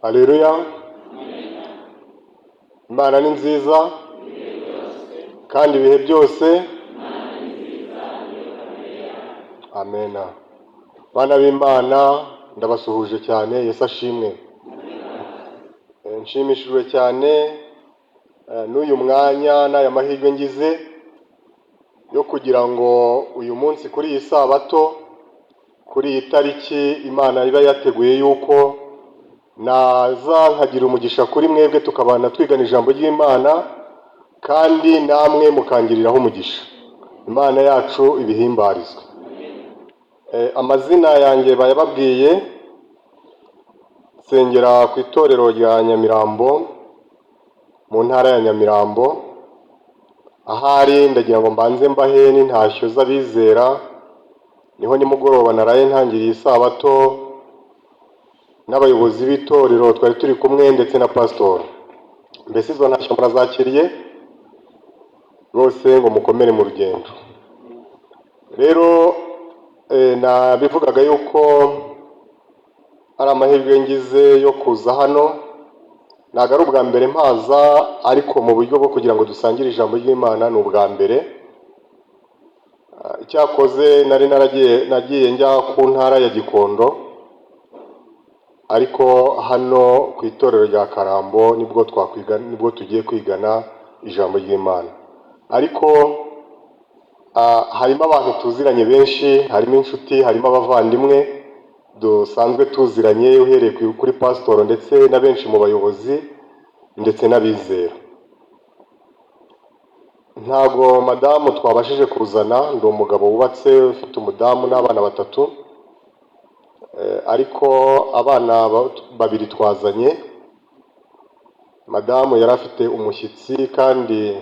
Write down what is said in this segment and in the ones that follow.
Haleluya! Imana ni nziza kandi ibihe byose. Amena. Bana b'Imana, ndabasuhuje cyane. Yesu ashimwe. Nshimishijwe cyane n'uyu mwanya n'aya mahirwe ngize yo kugira ngo uyu munsi, kuri iyi sabato, kuri iyi tariki Imana iba yateguye, yuko naza nkagira umugisha kuri mwebwe, tukabana twigana ijambo ry'Imana, kandi namwe mukangiriraho umugisha. Imana yacu ibihimbarizwe. Amazina yanjye bayababwiye. Nsengera ku itorero rya Nyamirambo, mu ntara ya Nyamirambo. Ahari ndagira ngo mbanze mbahe n'intashyo z'abizera. Niho nimugoroba naraye ntangiriye isabato n'abayobozi b'itorero twari turi kumwe, ndetse na pasitori. Mbese izo ntashyo murazakiriye rwose, ngo mukomere mu rugendo. Rero nabivugaga yuko ari amahirwe ngize yo kuza hano. Ntabwo ari ubwa mbere mpaza, ariko mu buryo bwo kugira ngo dusangire ijambo ry'Imana ni ubwa mbere. Icyakoze nari naragiye, nagiye njya ku ntara ya Gikondo, ariko hano ku itorero rya Karambo nibwo twakwiga, nibwo tugiye kwigana ijambo ry'Imana. Ariko harimo abantu tuziranye benshi, harimo inshuti, harimo abavandimwe dusanzwe tuziranye, uhereye kuri pasitoro ndetse na benshi mu bayobozi ndetse n'abizera. Ntago madamu twabashije kuzana. Ndi umugabo wubatse, ufite umudamu n'abana batatu. Ariko abana babiri twazanye. Madamu yari afite umushyitsi kandi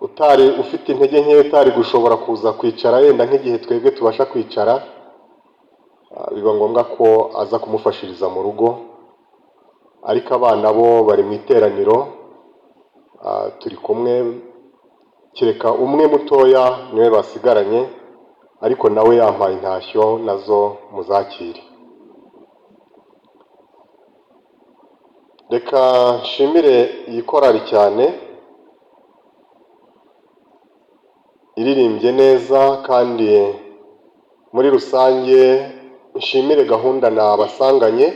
utari ufite intege nke, utari gushobora kuza kwicara yenda nk'igihe twebwe tubasha kwicara. Biba ngombwa ko aza kumufashiriza mu rugo, ariko abana bo bari mu iteraniro. Turi kumwe, kereka umwe mutoya niwe basigaranye, ariko nawe yampaye intashyo, nazo muzakire. Reka nshimire iyi korali cyane, iririmbye neza, kandi muri rusange nshimire gahunda nabasanganye,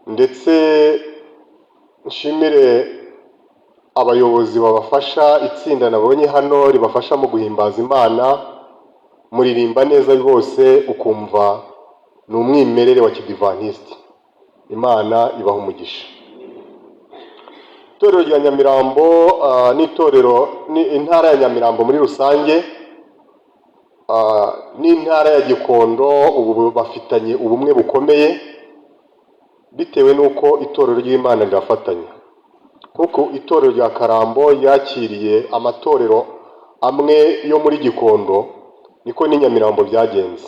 ndetse nshimire abayobozi babafasha, itsinda nabonye hano ribafasha mu guhimbaza Imana. Muririmba neza rwose, ukumva ni umwimerere wa kidivantisiti. Imana ibaha umugisha. Itorero rya Nyamirambo n'itorero ni intara ya Nyamirambo muri rusange n'intara ya Gikondo ubu bafitanye ubumwe bukomeye, bitewe n'uko itorero ry'Imana rirafatanya, kuko itorero rya Karambo ryakiriye amatorero amwe yo muri Gikondo, niko n'i Nyamirambo byagenze.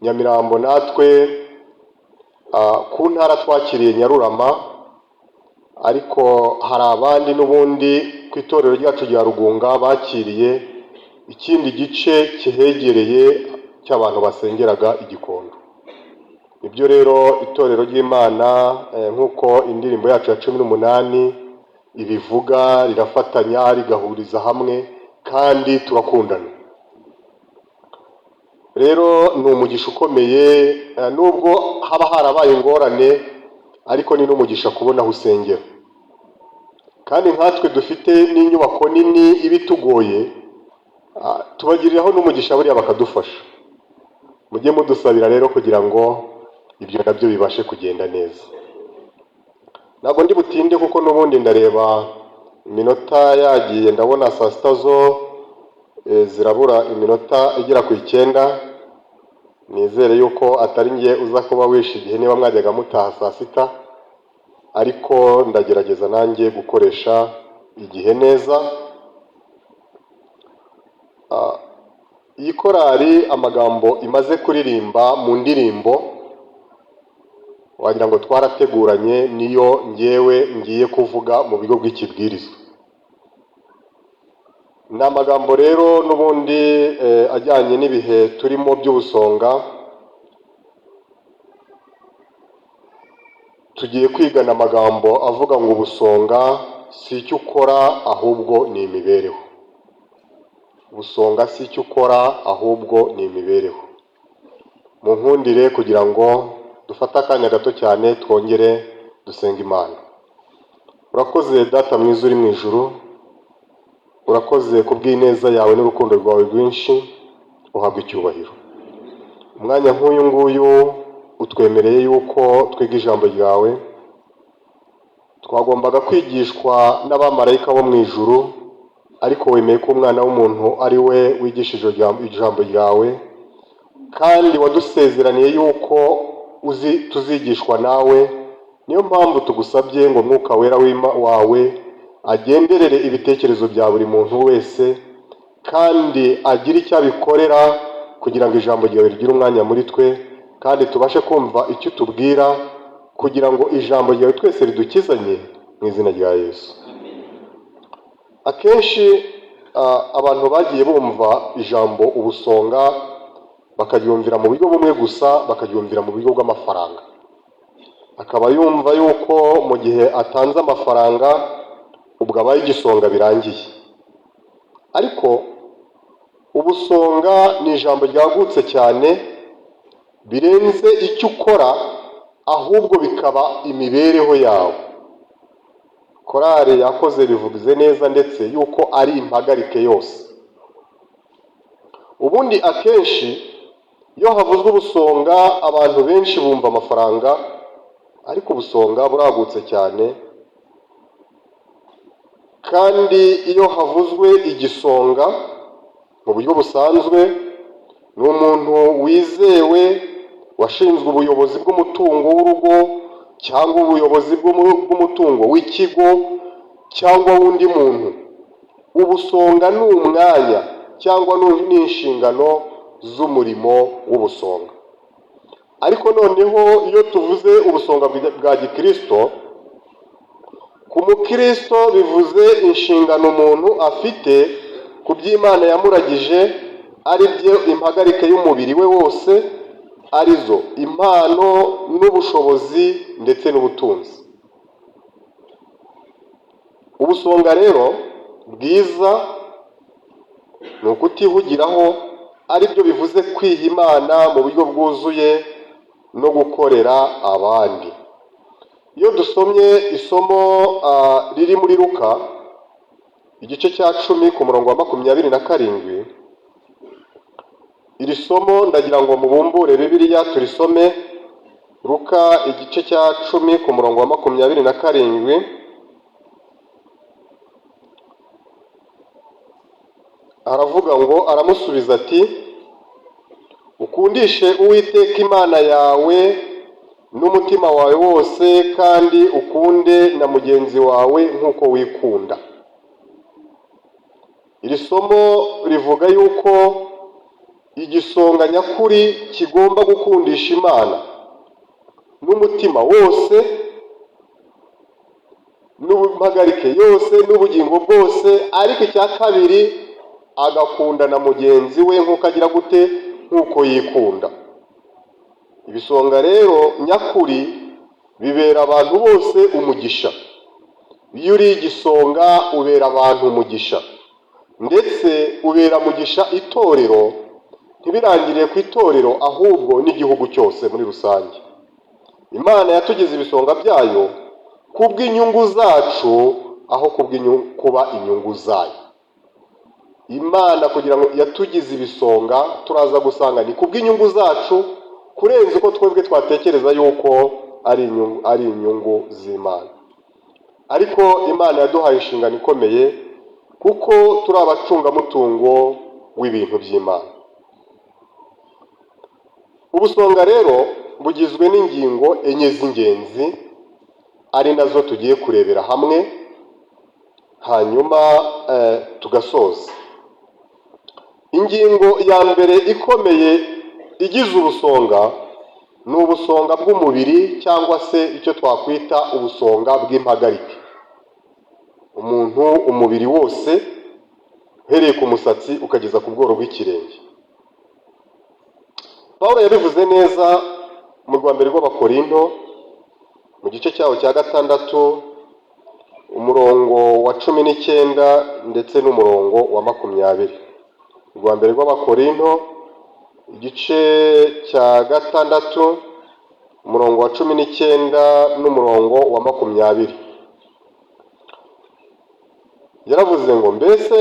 Nyamirambo natwe ku ntara twakiriye Nyarurama, ariko hari abandi n'ubundi ku itorero ryacu rya Rugunga bakiriye ikindi gice kihegereye cy'abantu basengeraga i Gikondo. Ibyo rero, itorero ry'Imana, nk'uko indirimbo yacu ya 18 ibivuga, rirafatanya, rigahuriza hamwe, kandi turakundana. Rero ni umugisha ukomeye, nubwo haba harabaye ingorane, ariko ni n'umugisha kubona aho usengera. Kandi nkatwe dufite n'inyubako nini iba itugoye, tubagiriraho n'umugisha buriya bakadufasha. Mujye mudusabira rero kugira ngo ibyo nabyo bibashe kugenda neza. Ntabwo ndi butinde, kuko n'ubundi ndareba iminota yagiye. Ndabona saa sita zo zirabura iminota igera ku 9. Nizere yuko atari njye uza kuba wishe igihe niba mwajyaga mutaha saa sita, ariko ndagerageza nanjye gukoresha igihe neza. Iyi korali, amagambo imaze kuririmba mu ndirimbo, wagira ngo twarateguranye, niyo ngewe ngiye kuvuga mu buryo bw'ikibwirizwa. Ni amagambo rero n'ubundi ajyanye n'ibihe turimo by'ubusonga. Tugiye kwigana amagambo avuga ngo ubusonga si icyo ukora, ahubwo ni imibereho. Ubusonga si icyo ukora, ahubwo ni imibereho. Mu nkundire kugira ngo dufate akanya gato cyane, twongere dusenga Imana. Urakoze, Data mwiza uri mu ijuru, urakoze ku bw'ineza yawe n'urukundo rwawe rwinshi, uhabwa icyubahiro. Umwanya nk'uyu nguyu utwemereye yuko twiga ijambo ryawe. Twagombaga kwigishwa n'abamarayika bo mu ijuru, ariko wemeye ko umwana w'umuntu ari we wigishije ijambo ryawe, kandi wadusezeraniye yuko uzi tuzigishwa nawe. Niyo mpamvu tugusabye ngo Mwuka Wera wawe agenderere ibitekerezo bya buri muntu wese, kandi agire icyo abikorera kugira ngo ijambo ryawe rigire umwanya muri twe, kandi tubashe kumva icyo utubwira, kugira ngo ijambo ryawe twese ridukizanye, mu izina rya Yesu. Akenshi abantu bagiye bumva ijambo ubusonga, bakaryumvira mu buryo bumwe gusa, bakaryumvira mu buryo bw'amafaranga, akaba yumva yuko mu gihe atanze amafaranga ubwo abaye igisonga, birangiye. Ariko ubusonga ni ijambo ryagutse cyane, birenze icyo ukora, ahubwo bikaba imibereho yawe. Korari yakoze bivuze neza, ndetse yuko ari impagarike yose. Ubundi akenshi iyo havuzwe ubusonga, abantu benshi bumva amafaranga, ariko ubusonga buragutse cyane. Kandi iyo havuzwe igisonga mu buryo busanzwe, ni umuntu wizewe washinzwe ubuyobozi bw'umutungo w'urugo, cyangwa ubuyobozi bw'umutungo w'ikigo, cyangwa w'undi muntu. Ubusonga ni umwanya cyangwa ni inshingano z'umurimo w'ubusonga. Ariko noneho iyo tuvuze ubusonga bwa gikirisito, ku mukristo bivuze inshingano umuntu afite ku by'Imana yamuragije, ari byo impagarike y'umubiri we wose, arizo impano n'ubushobozi ndetse n'ubutunzi. Ubusonga rero bwiza ni ukutihugiraho, ari byo bivuze kwiha Imana mu buryo bwuzuye no gukorera abandi. Iyo dusomye isomo riri muri Luka igice cya 10 ku murongo wa 27, iri somo ndagira ngo mubumbure Bibiliya turisome. Luka igice cya 10 ku murongo wa 27, aravuga ngo: "Aramusubiza ati: 'Ukundishe Uwiteka Imana yawe n'umutima wawe wose, kandi ukunde na mugenzi wawe nk'uko wikunda.'" Iri somo rivuga yuko igisonga nyakuri kigomba gukundisha Imana n'umutima wose n'ubumpagarike yose n'ubugingo bwose, ariko icya kabiri agakunda na mugenzi we nk'uko agira gute? Nk'uko yikunda. Ibisonga rero nyakuri bibera abantu bose umugisha. Iyo uri igisonga, ubera abantu umugisha, ndetse ubera mugisha itorero, ntibirangiriye ku itorero, ahubwo n'igihugu cyose muri rusange. Imana yatugize ibisonga byayo kubw'inyungu zacu, aho kuba inyungu zayo. Imana kugira ngo yatugize ibisonga, turaza gusanga ni kubw'inyungu zacu kurenza uko twebwe twatekereza yuko ari inyungu z'Imana. Ariko Imana yaduhaye inshingano ikomeye, kuko turi abacungamutungo w'ibintu by'Imana. Ubusonga rero bugizwe n'ingingo enye z'ingenzi, ari nazo tugiye kurebera hamwe, hanyuma tugasoza. Ingingo ya mbere ikomeye igize ubusonga ni ubusonga bw'umubiri, cyangwa se icyo twakwita ubusonga bw'impagarike. Umuntu umubiri wose, uhereye ku musatsi ukageza ku bworo bw'ikirenge. Pawulo yabivuze neza mu rwa mbere rw'Abakorinto. Mu gice cyaho cya 6, umurongo wa 19 ndetse n'umurongo wa 20. Urwa mbere rw'Abakorinto, igice cya 6, umurongo wa 19 n'umurongo wa 20. Yaravuze ngo: "Mbese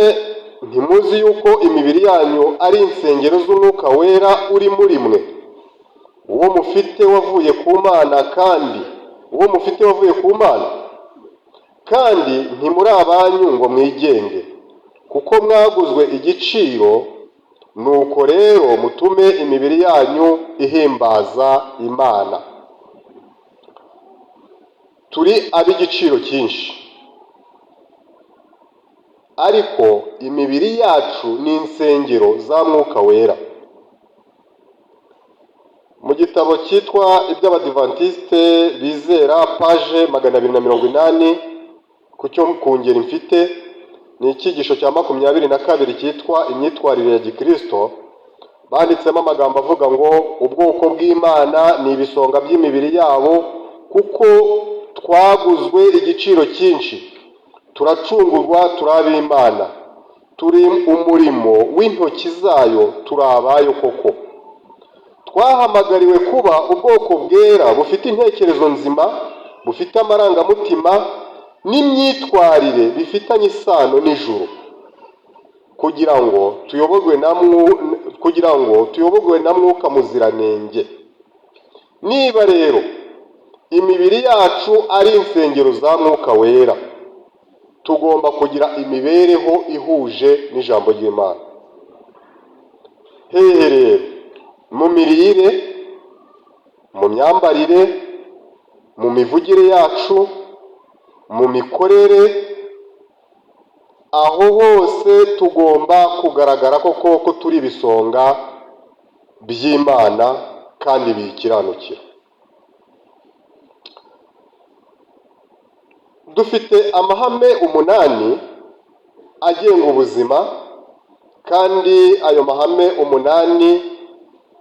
ntimuzi yuko imibiri yanyu ari insengero z'Umwuka Wera uri muri mwe, uwo mufite wavuye ku Mana, kandi uwo mufite wavuye ku Mana? Kandi ntimuri abanyu ngo mwigenge, kuko mwaguzwe igiciro. Nuko rero mutume imibiri yanyu ihimbaza Imana." Turi ab'igiciro cyinshi, ariko imibiri yacu ni insengero za Mwuka Wera. Mu gitabo cyitwa Iby'Abadivantisite Bizera, page 280, ku cyo ku ngeri mfite, ni icyigisho cya 22 cyitwa Imyitwarire ya Gikristo. Banditsemo amagambo avuga ngo: "Ubwoko bw'Imana ni ibisonga by'imibiri yabo, kuko twaguzwe igiciro cyinshi, turacungurwa, turi ab'Imana, turi umurimo w'intoki zayo, turi abayo koko." Twahamagariwe kuba ubwoko bwera, bufite intekerezo nzima, bufite amarangamutima n'imyitwarire bifitanye isano n'ijuru, kugira ngo tuyoborwe na Mwuka Muziranenge. Niba rero imibiri yacu ari insengero za Mwuka Wera, tugomba kugira imibereho ihuje n'ijambo ry'Imana. Hehe rero? Mu mirire, mu myambarire, mu mivugire yacu, mu mikorere, aho hose tugomba kugaragara koko ko turi ibisonga by'Imana kandi biyikiranukira. Dufite amahame 8 agenga ubuzima, kandi ayo mahame 8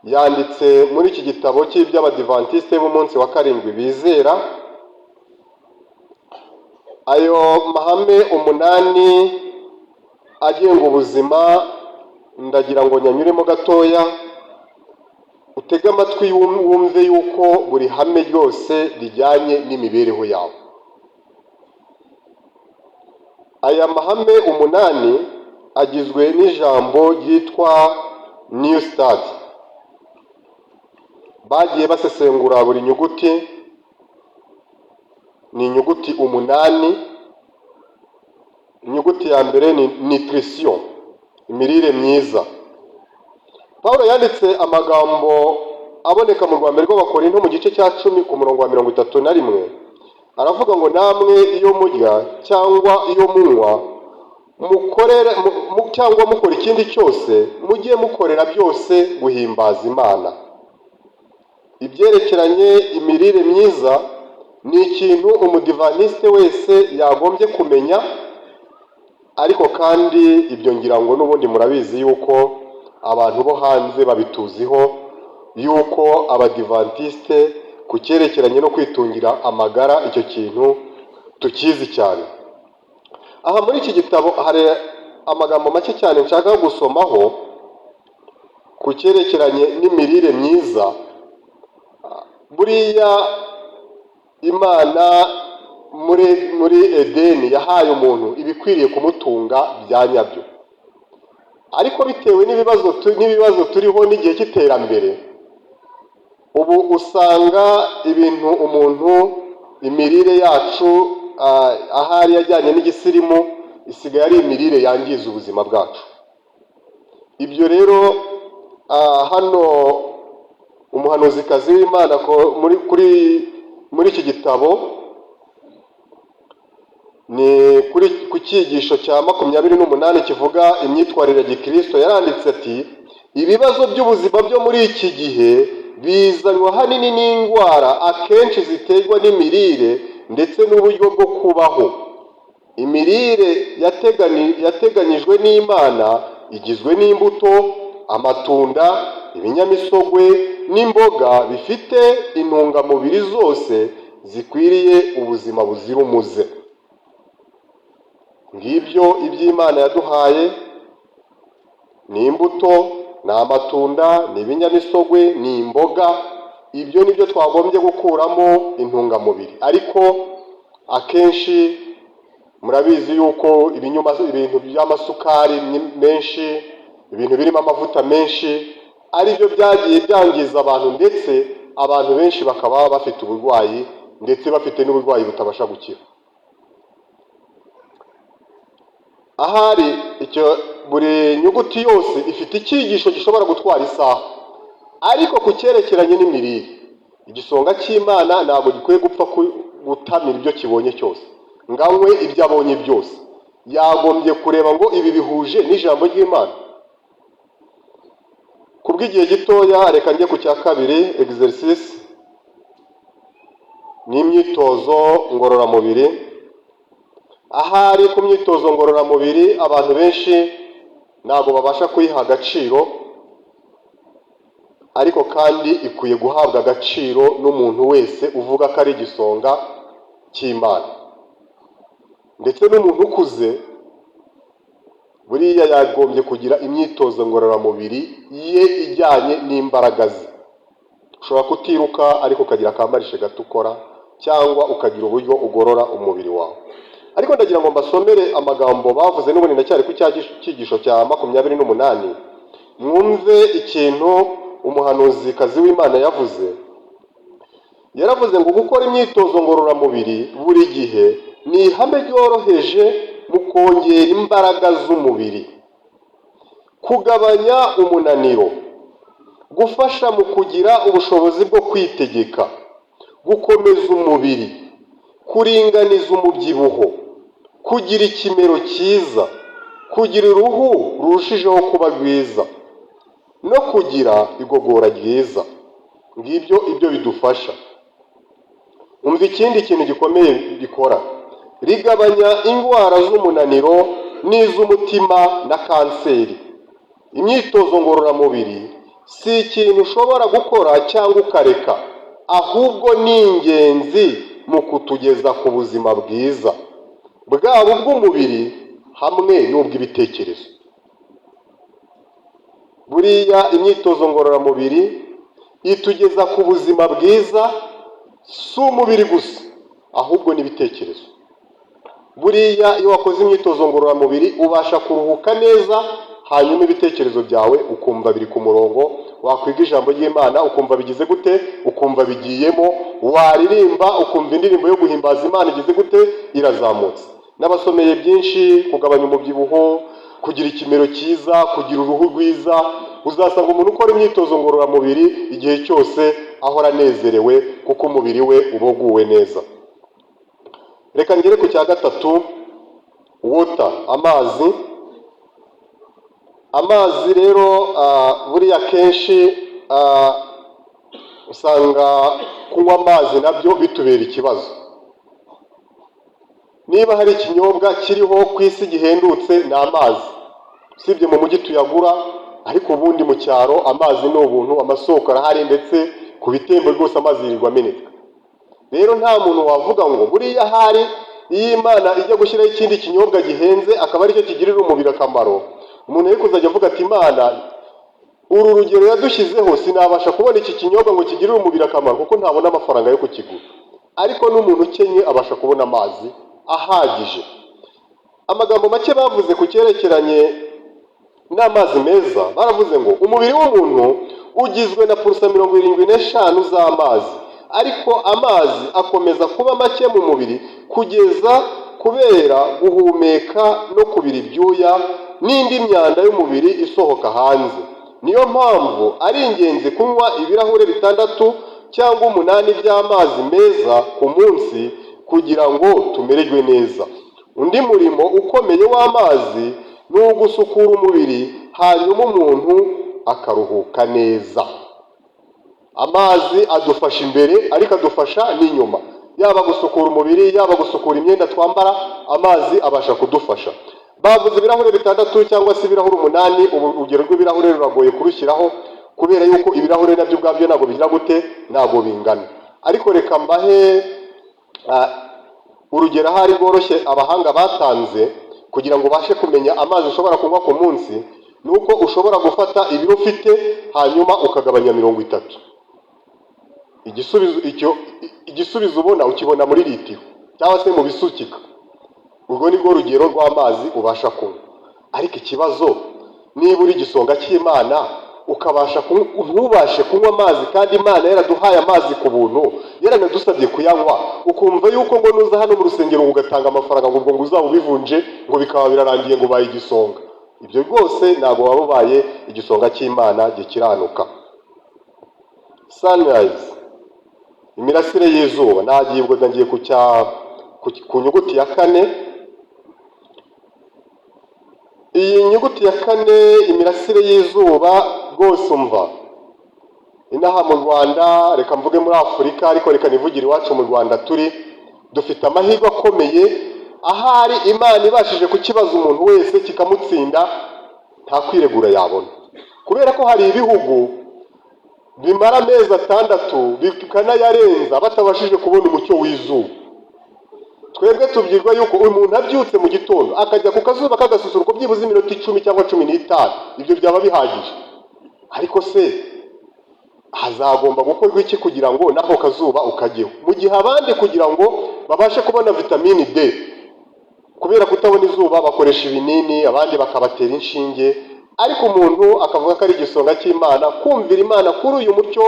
yanditse muri iki gitabo cy'Iby'Abadivantisite b'Umunsi wa Karindwi Bizera. Ayo mahame 8 agenga ubuzima, ndagira ngo nyanyuremo gatoya, utege amatwi, wumve yuko buri hame ryose rijyanye n'imibereho yawe. Aya mahame 8 agizwe n'ijambo ryitwa New Start. Bagiye basesengura buri nyuguti, ni inyuguti 8. Inyuguti ya mbere ni nutrition, imirire myiza. Paul yanditse amagambo aboneka mu Rwa mbere rw'Abakorinto, mu gice cya 10, ku murongo wa 31. Aravuga ngo: "Namwe iyo murya cyangwa iyo munywa, mukorere cyangwa mukora ikindi cyose, mujye mukorera byose guhimbaza Imana." Ibyerekeranye imirire myiza ni ikintu umudivantisite wese yagombye kumenya. Ariko kandi ibyo ngira ngo n'ubundi murabizi yuko abantu bo hanze babituziho, yuko Abadivantisite ku cyerekeranye no kwitungira amagara icyo kintu tukizi cyane. Aha muri iki gitabo hari amagambo make cyane nshaka gusomaho ku cyerekeranye n'imirire myiza. Buriya Imana muri Edeni yahaye umuntu ibikwiriye kumutunga bya nyabyo, ariko bitewe n'ibibazo turiho n'igihe cy'iterambere ubu, usanga ibintu umuntu, imirire yacu ahari yajyanye n'igisirimu, isigaye ari imirire yangiza ubuzima bwacu. Ibyo rero, hano umuhanuzikazi w'Imana muri iki gitabo, ni ku cyigisho cya 28 kivuga imyitwarire ya gikristo, yaranditse ati: "Ibibazo by'ubuzima byo muri iki gihe bizanwa ahanini n'indwara akenshi ziterwa n'imirire ndetse n'uburyo bwo kubaho. Imirire yateganyijwe n'Imana igizwe n'imbuto, amatunda, ibinyamisogwe n'imboga bifite intungamubiri zose. zikwiriye ubuzima buzira umuze. Ngibyo iby'Imana yaduhaye: ni imbuto, ni amatunda, ni ibinyamisogwe, ni imboga. Ibyo ni byo twagombye gukuramo intungamubiri. Ariko akenshi murabizi yuko ibintu by'amasukari menshi, ibintu birimo amavuta menshi, ari byo byagiye byangiza abantu, ndetse abantu benshi bakaba bafite uburwayi, ndetse bafite n'uburwayi butabasha gukira. Ahari icyo, buri nyuguti yose ifite icyigisho gishobora gutwara isaha. Ariko ku cyerekeranye n'imirire, igisonga cy'Imana ntabwo gikwiye gupfa gutamira ibyo kibonye cyose, ngo anywe ibyo abonye byose. Yagombye kureba ngo ibi bihuje n'ijambo ry'Imana? Ku bw'igihe gitoya, reka njye ku cya kabiri, exercise, ni imyitozo ngororamubiri. Ahari ku myitozo ngororamubiri, abantu benshi ntabwo babasha kuyiha agaciro, ariko kandi ikwiye guhabwa agaciro n'umuntu wese uvuga ko ari igisonga cy'Imana. Ndetse n'umuntu ukuze buriya yagombye kugira imyitozo ngororamubiri ye ijyanye n'imbaraga ze. Ushobora kutiruka, ariko ukagira aka marche gato ukora, cyangwa ukagira uburyo ugorora umubiri wawe. Ariko ndagira ngo mbasomere amagambo bavuze. N'ubundi ndacyari ku cya cyigisho cya 28. Mwumve ikintu umuhanuzikazi w'Imana yavuze. Yaravuze ngo gukora imyitozo ngororamubiri buri gihe ni ihame ryoroheje mu kongera imbaraga z'umubiri, kugabanya umunaniro, gufasha mu kugira ubushobozi bwo kwitegeka, gukomeza umubiri, kuringaniza umubyibuho, kugira ikimero cyiza, kugira uruhu rurushijeho kuba rwiza no kugira igogora ryiza. Ngibyo ibyo bidufasha. Umva ikindi kintu gikomeye bikora: rigabanya indwara z'umunaniro n'iz'umutima na kanseri. Imyitozo ngororamubiri si ikintu ushobora gukora cyangwa ukareka, ahubwo ni ingenzi mu kutugeza ku buzima bwiza, bwaba ubw'umubiri hamwe n'ubw'ibitekerezo. Buriya imyitozo ngororamubiri itugeza ku buzima bwiza, si umubiri gusa, ahubwo n'ibitekerezo. Buriya iyo wakoze imyitozo ngororamubiri ubasha kuruhuka neza, hanyuma ibitekerezo byawe ukumva biri ku murongo. Wakwiga ijambo ry'Imana ukumva bigize gute? Ukumva bigiyemo. Waririmba ukumva indirimbo yo guhimbaza Imana igize gute? Irazamutse. N'abasomeye byinshi: kugabanya umubyibuho, kugira ikimero cyiza, kugira uruhu rwiza. Uzasanga umuntu ukora imyitozo ngororamubiri igihe cyose ahora anezerewe, kuko umubiri we uba uguwe neza. Reka ngere ku cya gatatu, water, amazi. Amazi rero, buriya kenshi usanga kunywa amazi nabyo bitubera ikibazo. Niba hari ikinyobwa kiriho ku isi gihendutse, ni amazi. Usibye mu mujyi tuyagura, ariko ubundi mu cyaro amazi ni ubuntu, amasoko arahari, ndetse ku bitembo rwose amazi yirirwa ameneka. Rero nta muntu wavuga ngo buriya ahari iyo Imana ijya gushyiraho ikindi kinyobwa gihenze akaba aricyo kigirira umubiri akamaro, umuntu yari kuzajya avuga ati: "Imana, uru rugero yadushyizeho, sinabasha kubona iki kinyobwa ngo kigirire umubiri akamaro kuko ntabona amafaranga yo kukigura." Ariko n'umuntu ukennye abasha kubona amazi ahagije. Amagambo make bavuze ku cyerekeranye n'amazi meza, baravuze ngo umubiri w'umuntu ugizwe na pourcent 75 z'amazi, ariko amazi akomeza kuba make mu mubiri kugeza kubera guhumeka no kubira ibyuya n'indi myanda y'umubiri isohoka hanze. Niyo mpamvu ari ingenzi kunywa ibirahure 6 cyangwa 8 by'amazi meza ku munsi kugira ngo tumererwe neza. Undi murimo ukomeye w'amazi ni ugusukura umubiri, hanyuma umuntu akaruhuka neza. Amazi adufasha imbere, ariko adufasha n'inyuma, yaba gusukura umubiri, yaba gusukura imyenda twambara, amazi abasha kudufasha. Bavuze ibirahure 6 cyangwa se ibirahure 8. Ubu urugero rw'ibirahure ruragoye kurushyiraho, kubera yuko ibirahure nabyo ubwabyo ntabwo bigira gute? Ntabwo bingana. Ariko reka mbahe Urugero ahari rworoshye abahanga batanze kugira ngo ubashe kumenya amazi ushobora kunywa ku munsi, ni uko ushobora gufata ibiro ufite hanyuma ukagabanya 30. Igisubizo icyo, igisubizo ubona ukibona muri litiro cyangwa se mu bisukika. Urwo ni rwo rugero rw'amazi ubasha kunywa. Ariko ikibazo, niba uri igisonga cy'Imana ukabasha ntubashe kunywa amazi, kandi Imana yaraduhaye amazi ku buntu, yaranadusabye kuyanywa, ukumva yuko ngo nuza hano mu rusengero ugatanga amafaranga, ngo ubwo ngo uzaba ubivunje, ngo bikaba birarangiye, ngo ubaye igisonga, ibyo rwose ntabwo waba ubaye igisonga cy'Imana gikiranuka. Sunrise, imirasire y'izuba. Nagiye ubwo nagiye ku nyuguti ya kane. Iyi nyuguti ya kane, imirasire y'izuba, rwose umva, inaha mu Rwanda, reka mvuge muri Afurika, ariko reka nivugire iwacu mu Rwanda, turi dufite amahirwe akomeye. Ahari Imana ibashije kukibaza umuntu wese kikamutsinda, nta kwiregura yabona, kubera ko hari ibihugu bimara amezi 6 bikanayarenza batabashije kubona umucyo w'izuba. Twebwe tubwirwa yuko umuntu abyutse mu gitondo akajya ku kazuba k'agasusuruko byibuze iminota 10 cyangwa 15, ibyo byaba bihagije. Ariko se hazagomba gukorwa iki kugira ngo n'ako kazuba ukajyeho, mu gihe abandi kugira ngo babashe kubona vitamini D, kubera kutabona izuba, bakoresha ibinini, abandi bakabatera inshinge, ariko umuntu akavuga ko ari igisonga cy'Imana, kumvira Imana kuri uyu mucyo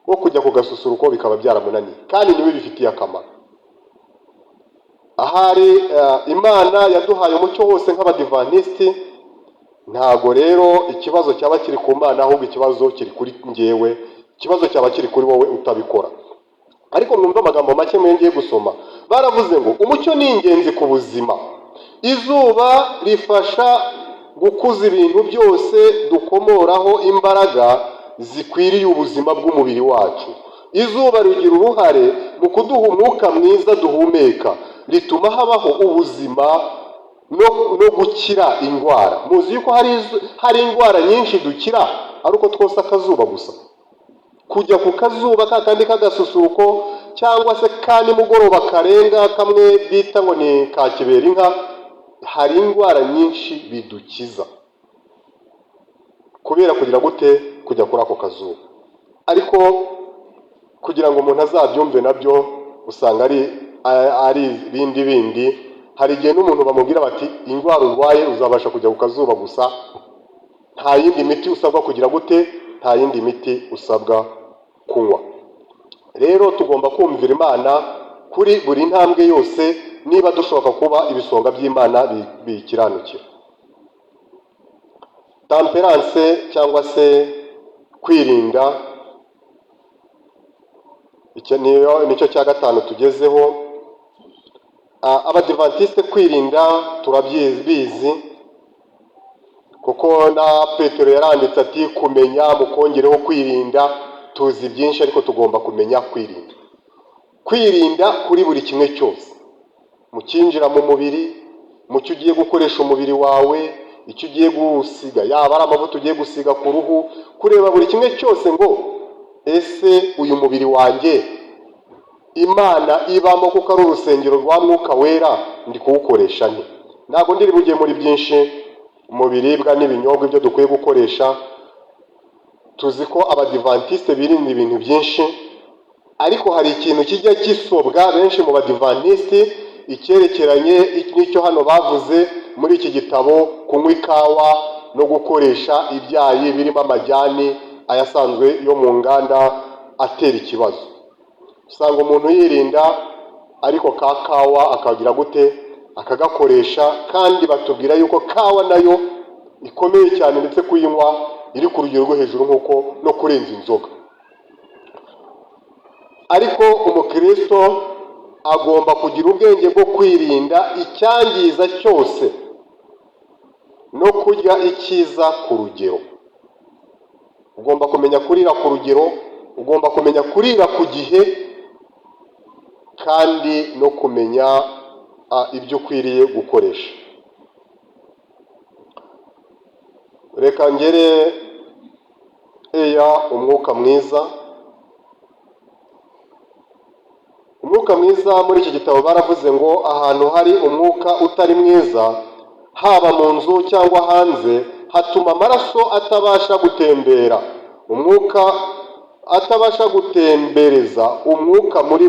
wo kujya ku gasusuruko bikaba byaramunaniye, kandi niwe bifitiye akamaro? Ahari Imana yaduhaye umucyo wose nk'Abadivantisiti. Ntago rero ikibazo cyaba kiri ku Mana, ahubwo ikibazo kiri kuri njyewe, ikibazo cyaba kiri kuri wowe utabikora. Ariko mwumve amagambo make mwe ngiye gusoma. Baravuze ngo umucyo ni ingenzi ku buzima. Izuba rifasha gukuza ibintu byose dukomoraho imbaraga zikwiriye ubuzima bw'umubiri wacu. Izuba rigira uruhare mu kuduha umwuka mwiza duhumeka, rituma habaho ubuzima no gukira indwara. Muzi yuko hari indwara nyinshi dukira ari uko twosa akazuba gusa, kujya ku kazuba ka kandi k'agasusuruko cyangwa se ka nimugoroba karenga, kamwe bita ngo ni ka kibera inka. Hari indwara nyinshi bidukiza kubera kugira gute? Kujya kuri ako kazuba. Ariko kugira ngo umuntu azabyumve nabyo usanga ari ibindi bindi. Hari igihe n'umuntu bamubwira bati: "Indwara urwaye uzabasha kujya ku kazuba gusa, nta yindi miti usabwa kugira gute, nta yindi miti usabwa kunywa." Rero tugomba kumvira Imana kuri buri ntambwe yose niba dushobora kuba ibisonga by'Imana bikiranukira. Temperance cyangwa se kwirinda, icyo nicyo cya gatanu tugezeho. Abadivantisite kwirinda turabizi, kuko na Petero yaranditse ati: "Kumenya mukongereho kwirinda." Tuzi byinshi, ariko tugomba kumenya kwirinda, kwirinda kuri buri kimwe cyose, mu cyinjira mu mubiri, mu cyo ugiye gukoresha umubiri wawe, icyo ugiye gusiga, yaba ari amavuta ugiye gusiga ku ruhu, kureba buri kimwe cyose ngo: "Ese uyu mubiri wanjye Imana ibamo, kuko ari urusengero rwa Mwuka Wera, ndi kuwukoresha nte?" Ntabwo ndiri bujye muri byinshi mu biribwa n'ibinyobwa ibyo dukwiye gukoresha. Tuzi ko Abadivantisite birinda ibintu byinshi, ariko hari ikintu kijya gisobwa benshi mu Badivantisiti, icyerekeranye n'icyo hano bavuze muri iki gitabo: kunywa ikawa no gukoresha ibyayi birimo amajyani ayasanzwe yo mu nganda atera ikibazo. Usanga umuntu yirinda, ariko ka kawa akagira gute? Akagakoresha. Kandi batubwira yuko kawa nayo ikomeye cyane, ndetse kuyinywa iri ku rugero rwo hejuru nk'uko no kurenza inzoga. Ariko umukristo agomba kugira ubwenge bwo kwirinda icyangiza cyose no kurya icyiza ku rugero. Ugomba kumenya kurira ku rugero, ugomba kumenya kurira ku gihe, kandi no kumenya ibyo ukwiriye gukoresha. Reka ngere eya umwuka mwiza. Umwuka mwiza, muri iki gitabo baravuze ngo ahantu hari umwuka utari mwiza, haba mu nzu cyangwa hanze, hatuma amaraso atabasha gutembera umwuka, atabasha gutembereza umwuka muri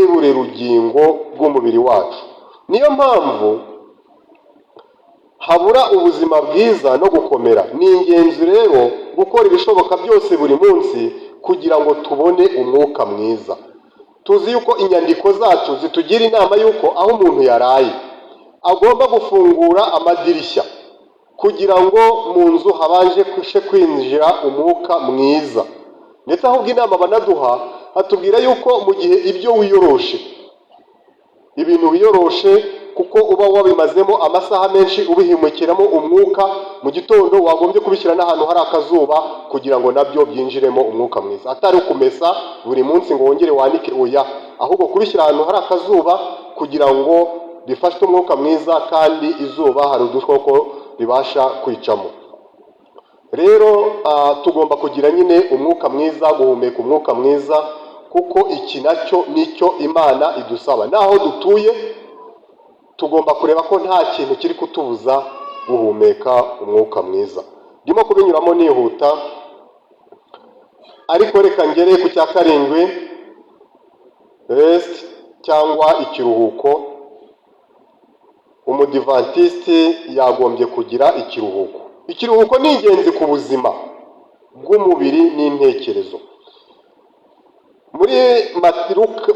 buri rugingo rw'umubiri wacu. Niyo mpamvu habura ubuzima bwiza no gukomera. Ni ingenzi rero gukora ibishoboka byose buri munsi kugira ngo tubone umwuka mwiza. Tuzi yuko inyandiko zacu zitugira inama y'uko aho umuntu yaraye agomba gufungura amadirishya kugira ngo mu nzu habanje kwinjira umwuka mwiza. Ndetse ahubwo inama banaduha, hatubwira yuko mu gihe ibyo wiyoroshe, ibintu wiyoroshe, kuko uba wabimazemo amasaha menshi ubihumekiramo umwuka, mu gitondo wagombye kubishyira n'ahantu hari akazuba kugira ngo nabyo byinjiremo umwuka mwiza. Atari ukumesa buri munsi ngo wongere wanike, oya, ahubwo kubishyira ahantu hari akazuba kugira ngo bifashe umwuka mwiza, kandi izuba hari udukoko ribasha kwicamo. Rero tugomba kugira nyine umwuka mwiza, guhumeka umwuka mwiza, kuko iki nacyo nicyo Imana idusaba. Naho dutuye tugomba kureba ko nta kintu kiri kutubuza guhumeka umwuka mwiza. Ndimo kubinyuramo nihuta, ariko reka ngere ku cya karindwi, rest cyangwa ikiruhuko. Umudivantisiti yagombye kugira ikiruhuko. Ikiruhuko ni ingenzi ku buzima bw'umubiri n'intekerezo.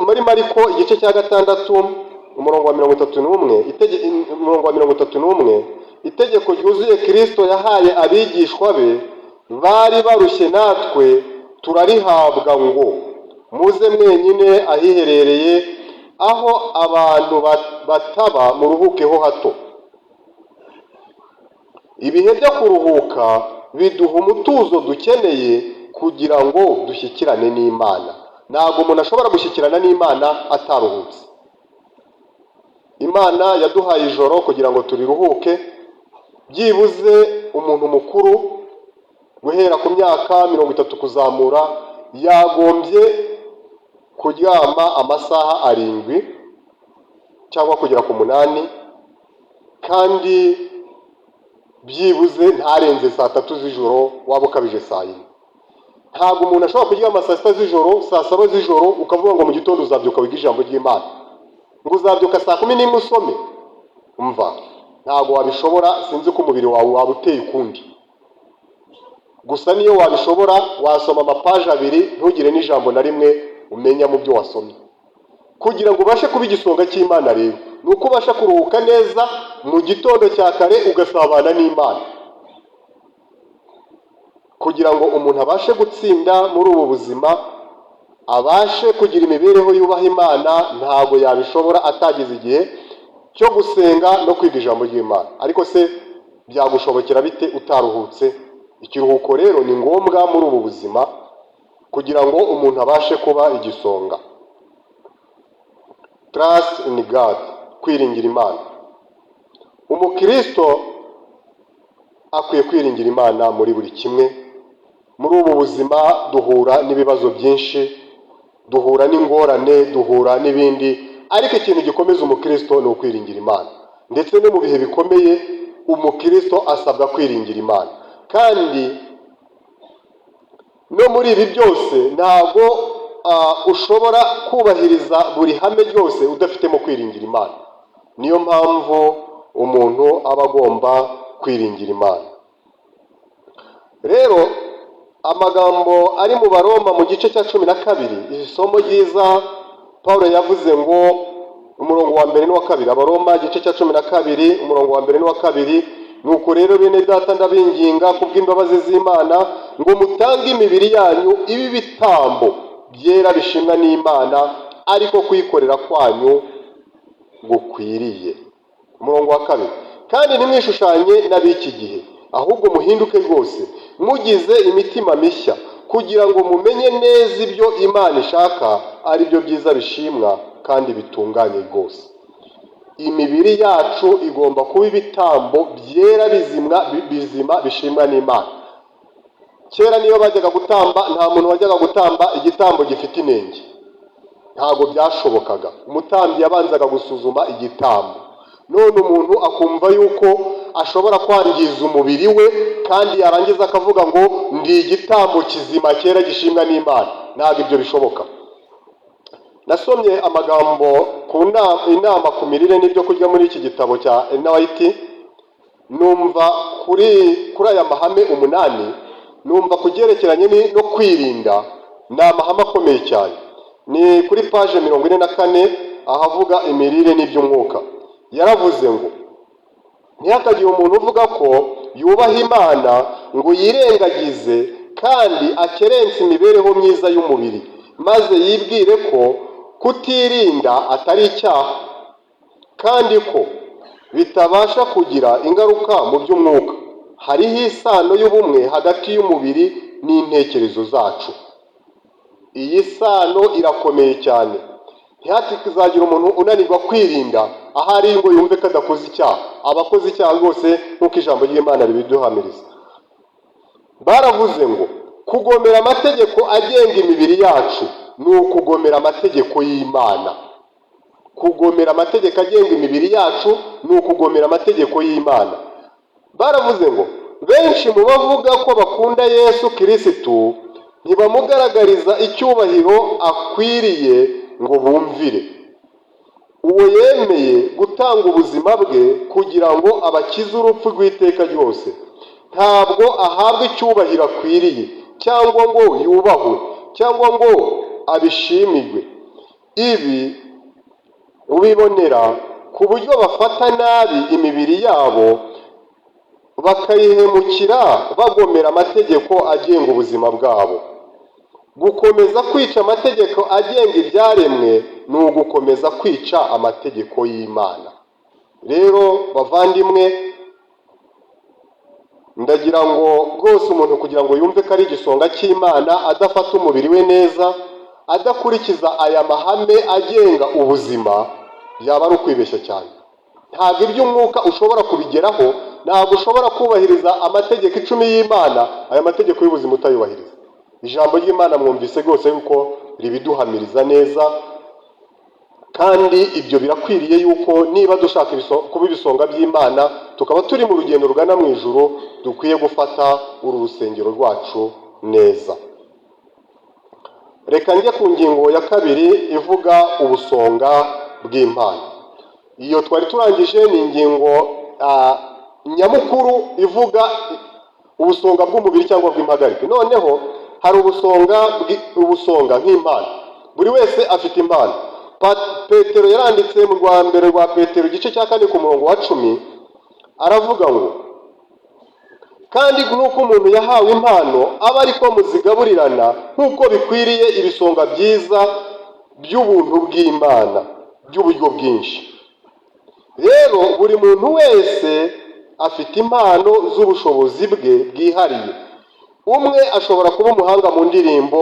Muri Mariko igice cya 6, umurongo wa 31, umurongo wa 31, itegeko ryuzuye Kirisito yahaye abigishwa be bari barushye natwe turarihabwa ngo: "Muze mwenyine ahiherereye aho abantu bataba, muruhukeho hato." Ibihe byo kuruhuka biduha umutuzo dukeneye kugira ngo dushyikirane n'Imana. Ntabwo umuntu ashobora gushyikirana n'Imana ataruhutse. Imana yaduhaye ijoro kugira ngo turiruhuke. Byibuze umuntu mukuru guhera ku myaka 30 kuzamura yagombye kuryama amasaha 7 cyangwa kugera ku 8, kandi byibuze ntarenze saa 3 z'ijoro, waba ukabije saa 4. Ntabwo umuntu ashobora kuryama saa 6 z'ijoro, saa 7 z'ijoro, ukavuga ngo mu gitondo uzabyuka wiga ijambo ry'Imana, ngo uzabyuka saa 11 usome. Umva, ntabwo wabishobora. Sinzi ko umubiri wawe waba uteye ukundi. Gusa niyo wabishobora, wasoma amapaji 2 ntugire n'ijambo na rimwe umenya mu byo wasomye. Kugira ngo ubashe kuba igisonga cy'Imana rero, ni uko ubasha kuruhuka neza, mu gitondo cya kare ugasabana n'Imana. Kugira ngo umuntu abashe gutsinda muri ubu buzima, abashe kugira imibereho yubaha Imana, ntabwo yabishobora atagize igihe cyo gusenga no kwiga ijambo ry'Imana. Ariko se byagushobokera bite utaruhutse? Ikiruhuko rero ni ngombwa muri ubu buzima kugira ngo umuntu abashe kuba igisonga. Trust in God, kwiringira Imana. Umukristo akwiye kwiringira Imana muri buri kimwe. Muri ubu buzima duhura n'ibibazo byinshi, duhura n'ingorane, duhura n'ibindi, ariko ikintu gikomeza umukristo ni ukwiringira Imana. Ndetse no mu bihe bikomeye umukristo asabwa kwiringira Imana. Kandi no muri ibi byose ntabwo ushobora kubahiriza buri hame ryose udafitemo kwiringira Imana. Niyo mpamvu umuntu aba agomba kwiringira Imana. Rero amagambo ari mu Baroma mu gice cya 12, isomo ryiza Paul yavuze ngo, umurongo wa mbere n'uwa kabiri, Abaroma igice cya 12, umurongo wa mbere n'uwa kabiri: "Nuko rero bene Data, ndabinginga kubw'imbabazi z'Imana ngo mutange imibiri yanyu ibe ibitambo byera bishimwa n'Imana, ariko kuyikorera kwanyu gukwiriye." Umurongo wa kabiri: "Kandi ntimwishushanye n'ab'iki gihe, ahubwo muhinduke rwose mugize imitima mishya, kugira ngo mumenye neza ibyo Imana ishaka, ari byo byiza bishimwa kandi bitunganye rwose." Imibiri yacu igomba kuba ibitambo byera, bizima bishimwa n'Imana. Kera niyo bajyaga gutamba, nta muntu wajyaga gutamba igitambo gifite inenge. Ntabwo byashobokaga. Umutambyi yabanzaga gusuzuma igitambo. None umuntu akumva yuko ashobora kwangiza umubiri we, kandi yarangiza akavuga ngo ndi igitambo kizima cyera gishimwa n'Imana. Ntabwo ibyo bishoboka. Nasomye amagambo ku inama ku mirire n'ibyo kurya muri iki gitabo cya NYT, numva kuri aya mahame 8, numva ku byerekeranye no kwirinda ni amahame akomeye cyane. Ni kuri page 44, ahavuga imirire n'iby'umwuka. Yaravuze ngo ntihakagire umuntu uvuga ko yubaha Imana ngo yirengagize kandi akerense imibereho myiza y'umubiri, maze yibwire ko kutirinda atari icyaha kandi ko bitabasha kugira ingaruka mu by'umwuka. Hariho isano y'ubumwe hagati y'umubiri n'intekerezo zacu. Iyi sano irakomeye cyane. Ntihakazagira umuntu unanirwa kwirinda ahari ngo yumve ko adakoze icyaha. Aba akoze icyaha rwose, nk'uko ijambo ry'Imana ribiduhamiriza. Baravuze ngo kugomera amategeko agenga imibiri yacu ni ukugomera amategeko y'Imana. Kugomera amategeko agenga imibiri yacu ni ukugomera amategeko y'Imana. Baravuze ngo benshi mu bavuga ko bakunda Yesu Kirisitu ntibamugaragariza icyubahiro akwiriye ngo bumvire uwo yemeye gutanga ubuzima bwe kugira ngo abakize urupfu rw'iteka ryose. Ntabwo ahabwa icyubahiro akwiriye, cyangwa ngo yubahwe, cyangwa ngo abishimirwe. Ibi ubibonera ku buryo bafata nabi imibiri yabo, bakayihemukira bagomera amategeko agenga ubuzima bwabo. Gukomeza kwica amategeko agenga ibyaremwe ni ugukomeza kwica amategeko y'Imana. Rero bavandimwe, ndagira ngo rwose umuntu kugira ngo yumve ko ari igisonga cy'Imana adafata umubiri we neza, adakurikiza aya mahame agenga ubuzima, byaba ari ukwibeshya cyane. Ntabwo iby'umwuka ushobora kubigeraho, ntabwo ushobora kubahiriza amategeko 10 y'Imana, aya mategeko y'ubuzima utayubahiriza. Ijambo ry'Imana mwumvise rwose yuko ribiduhamiriza neza, kandi ibyo birakwiriye yuko niba dushaka kuba ibisonga by'Imana, tukaba turi mu rugendo rugana mu ijuru, dukwiye gufata uru rusengero rwacu neza. Reka njye ku ngingo ya kabiri ivuga ubusonga bw'impano. Iyo twari turangije ni ingingo nyamukuru ivuga ubusonga bw'umubiri cyangwa bw'impagarike. Noneho hari ubusonga nk'impano. Buri wese afite impano. Petero yaranditse mu rwa mbere rwa Petero, igice cya 4, ku murongo wa 10, aravuga ngo kandi nk'uko umuntu yahawe impano, abe ariko muzigaburirana nk'uko bikwiriye ibisonga byiza by'ubuntu bw'Imana by'uburyo bwinshi. Rero buri muntu wese afite impano z'ubushobozi bwe bwihariye. Umwe ashobora kuba umuhanga mu ndirimbo,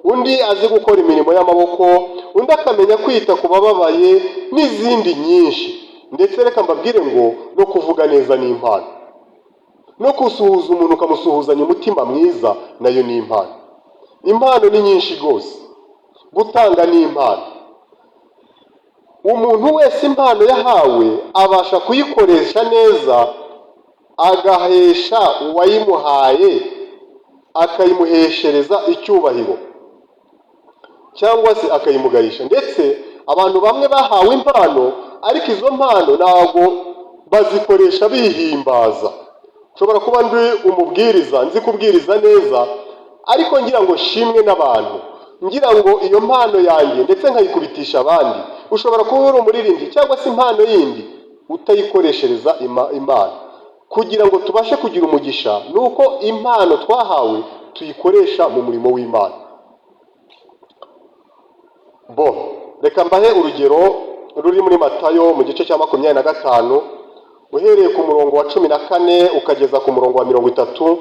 undi azi gukora imirimo y'amaboko, undi akamenya kwita ku bababaye, n'izindi nyinshi. Ndetse reka mbabwire ngo no kuvuga neza ni impano, no gusuhuza umuntu ukamusuhuzanya umutima mwiza nayo ni impano. Impano ni nyinshi rwose. Gutanga ni impano. Umuntu wese impano yahawe abasha kuyikoresha neza, agahesha uwayimuhaye, akayimuheshereza icyubahiro, cyangwa se akayimugarisha. Ndetse abantu bamwe bahawe impano, ariko izo mpano ntabwo bazikoresha bihimbaza. Nshobora kuba ndi umubwiriza, nzi kubwiriza neza, ariko ngira ngo nshimwe n'abantu, ngira ngo iyo mpano yanjye ndetse nkayikubitisha abandi. Ushobora kuba uri umuririmbyi cyangwa se impano yindi utayikoreshereza Imana. Kugira ngo tubashe kugira umugisha ni uko impano twahawe tuyikoresha mu murimo w'Imana. Bo reka mbahe urugero ruri muri Matayo mu gice cya 25, uhereye ku murongo wa 14 ukageza ku murongo wa 30.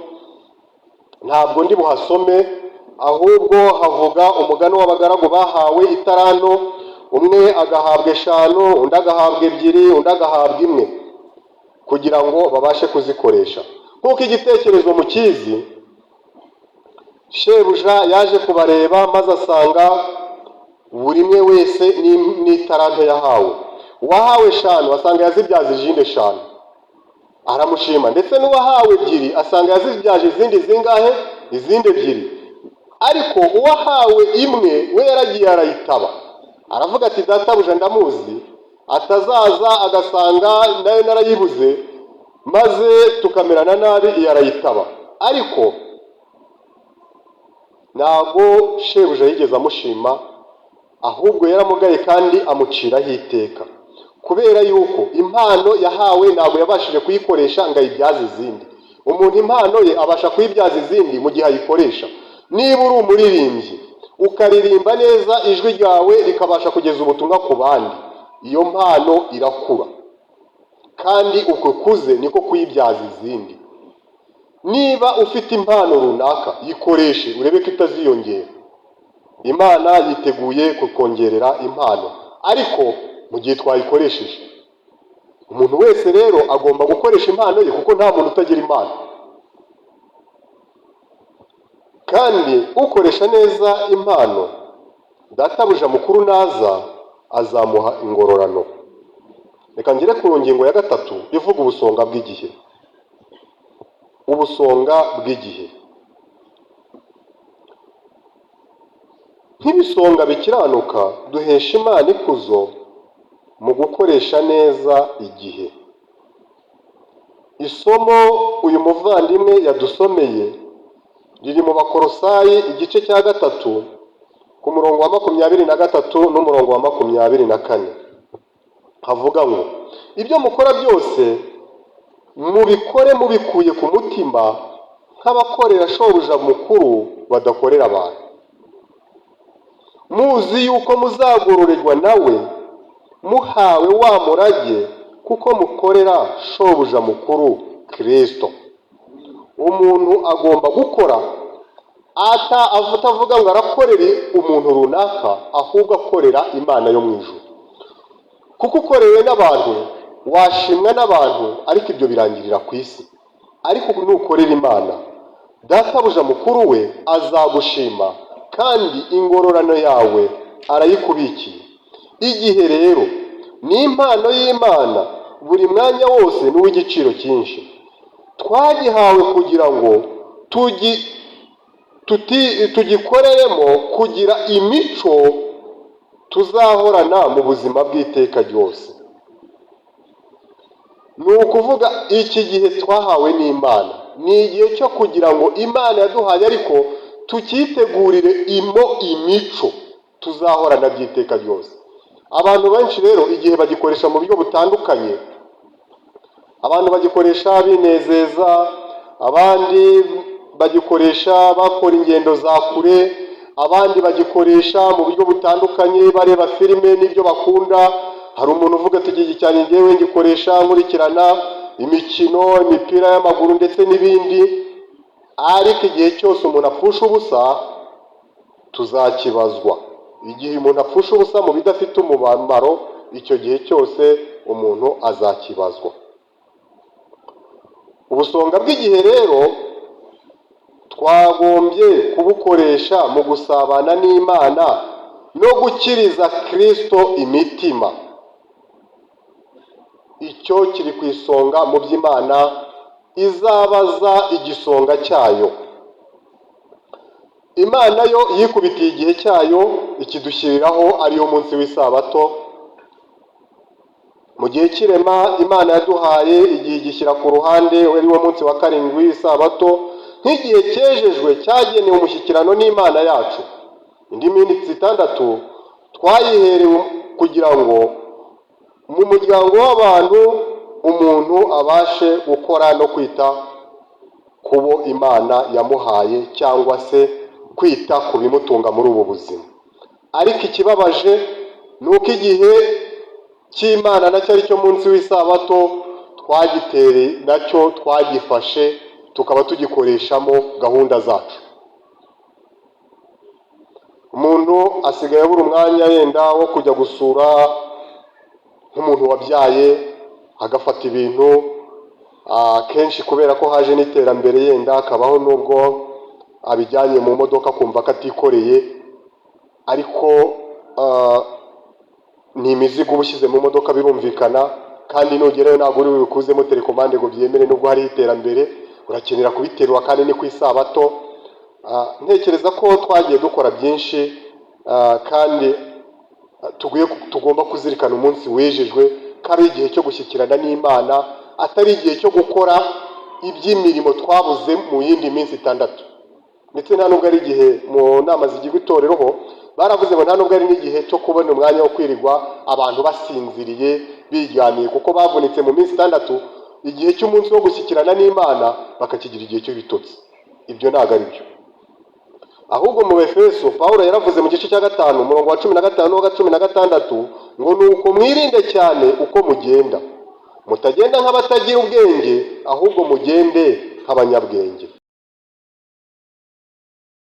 Ntabwo ndi buhasome, ahubwo havuga umugani w'abagaragu bahawe itaranto, umwe agahabwa 5, undi agahabwa 2, undi agahabwa 1, kugira ngo babashe kuzikoresha. Nk'uko igitekerezo mukizi, shebuja yaje kubareba maze asanga Buri umwe wese n'itaranto yahawe. Uwahawe 5 asanga yazibyaza izindi 5, aramushima. Ndetse n'uwahawe 2 asanga yazibyaje izindi zingahe? Izindi 2. Ariko uwahawe 1 we yaragiye arayitaba, aravuga ati: "Databuja ndamuzi, atazaza agasanga nayo narayibuze, maze tukamerana nabi." Iyo arayitaba, ariko ntabwo shebuja yigeze amushima, ahubwo yaramugaye kandi amuciraho iteka, kubera yuko impano yahawe ntabwo yabashije kuyikoresha ngo ayibyaze izindi. Umuntu impano ye abasha kuyibyaza izindi mu gihe ayikoresha. Niba uri umuririmbyi, ukaririmba neza, ijwi ryawe rikabasha kugeza ubutumwa ku bandi, iyo mpano irakura, kandi uko kuze niko kuyibyaza izindi. Niba ufite impano runaka, yikoreshe urebe ko itaziyongera. Imana yiteguye kukongerera impano, ariko mu gihe twayikoresheje. Umuntu wese rero agomba gukoresha impano ye, kuko nta muntu utagira impano. Kandi ukoresha neza impano, databuja mukuru naza azamuha ingororano. Reka ngere ku ngingo ya gatatu ivuga ubusonga bw'igihe. Ubusonga bw'igihe: nk'ibisonga bikiranuka, duhesha Imana ikuzo mu gukoresha neza igihe. Isomo uyu muvandimwe yadusomeye riri mu Bakorosayi, igice cya 3, ku murongo wa 23 n'umurongo wa 24. Havuga ngo: "Ibyo mukora byose mubikore mubikuye ku mutima, nk'abakorera shobuja mukuru, badakorera abantu, muzi yuko muzagororerwa nawe, muhawe wa murage, kuko mukorera shobuja mukuru Kirisito." Umuntu agomba gukora atavuga ngo arakorera umuntu runaka, ahubwo akorera Imana yo mu ijuru, kuko ukorewe n'abantu washimwa n'abantu, ariko ibyo birangirira ku isi. Ariko nukorera Imana, databuja mukuru we azagushima, kandi ingororano yawe arayikubikiye. Igihe rero ni impano y'Imana, buri mwanya wose ni uw'igiciro cyinshi. Twagihawe kugira ngo tugikoreremo kugira imico tuzahorana mu buzima bw'iteka ryose. Ni ukuvuga, iki gihe twahawe n'Imana ni igihe cyo kugira ngo Imana yaduhaye, ariko tucyitegurire imo imico tuzahorana by'iteka ryose. Abantu benshi rero igihe bagikoresha mu buryo butandukanye. Abantu bagikoresha binezeza, abandi bagikoresha bakora ingendo za kure, abandi bagikoresha mu buryo butandukanye bareba filime n'ibyo bakunda. Hari umuntu uvuga ati: "Igihe cyane ngewe ngikoresha nkurikirana imikino, imipira y'amaguru ndetse n'ibindi." Ariko igihe cyose umuntu apfusha ubusa tuzakibazwa. Igihe umuntu apfusha ubusa mu bidafite umumaro, icyo gihe cyose umuntu azakibazwa. Ubusonga bw'igihe rero twagombye kubukoresha mu gusabana n'Imana no gukiriza Kirisito imitima. Icyo kiri ku isonga mu by'Imana izabaza igisonga cyayo. Imana yo yikubitiye igihe cyayo, ikidushyiriraho, ariyo munsi w'isabato. Mu gihe cy'irema, Imana yaduhaye igihe, igishyira ku ruhande, ari wo munsi wa karindwi w'isabato, nk'igihe cyejejwe cyagenewe umushyikirano n'Imana yacu. Indi minsi 6 twayiherewe kugira ngo mu muryango w'abantu umuntu abashe gukora no kwita ku bo Imana yamuhaye, cyangwa se kwita ku bimutunga muri ubu buzima. Ariko ikibabaje ni uko igihe cy'Imana nacyo, ari cyo munsi w'isabato, twagitereye, nacyo twagifashe tukaba tugikoreshamo gahunda zacu. Umuntu asigaye abura umwanya yenda wo kujya gusura nk'umuntu wabyaye, agafata ibintu kenshi, kubera ko haje n'iterambere, yenda akabaho n'ubwo abijyanye mu modoka, akumva ko atikoreye, ariko ni imizigo uba ushyize mu modoka, birumvikana, kandi nugerayo ntabwo uri bubikuzemo télécommande ngo byemere, nubwo hariho iterambere, urakenera kubiterura kandi ni ku isabato. Ntekereza ko twagiye dukora byinshi, kandi tugomba kuzirikana umunsi wejejwe ko ari igihe cyo gushyikirana n'Imana, atari igihe cyo gukora iby'imirimo twabuze mu yindi minsi 6. Ndetse nta nubwo ari igihe, mu nama zigirwa itorero ho baravuze ngo nta nubwo ari n'igihe cyo kubona umwanya wo kwirirwa abantu basinziriye, biryamiye, kuko bavunitse mu minsi 6, igihe cy'umunsi wo gushyikirana n'Imana bakakigira igihe cy'ibitotsi. Ibyo ntabwo ari byo. Ahubwo mu Befeso, Pawulo yaravuze mu gice cya 5, umurongo wa 15 n'uwa 16, ngo: "Nuko mwirinde cyane uko mugenda, mutagenda nk'abatagira ubwenge, ahubwo mugende nk'abanyabwenge."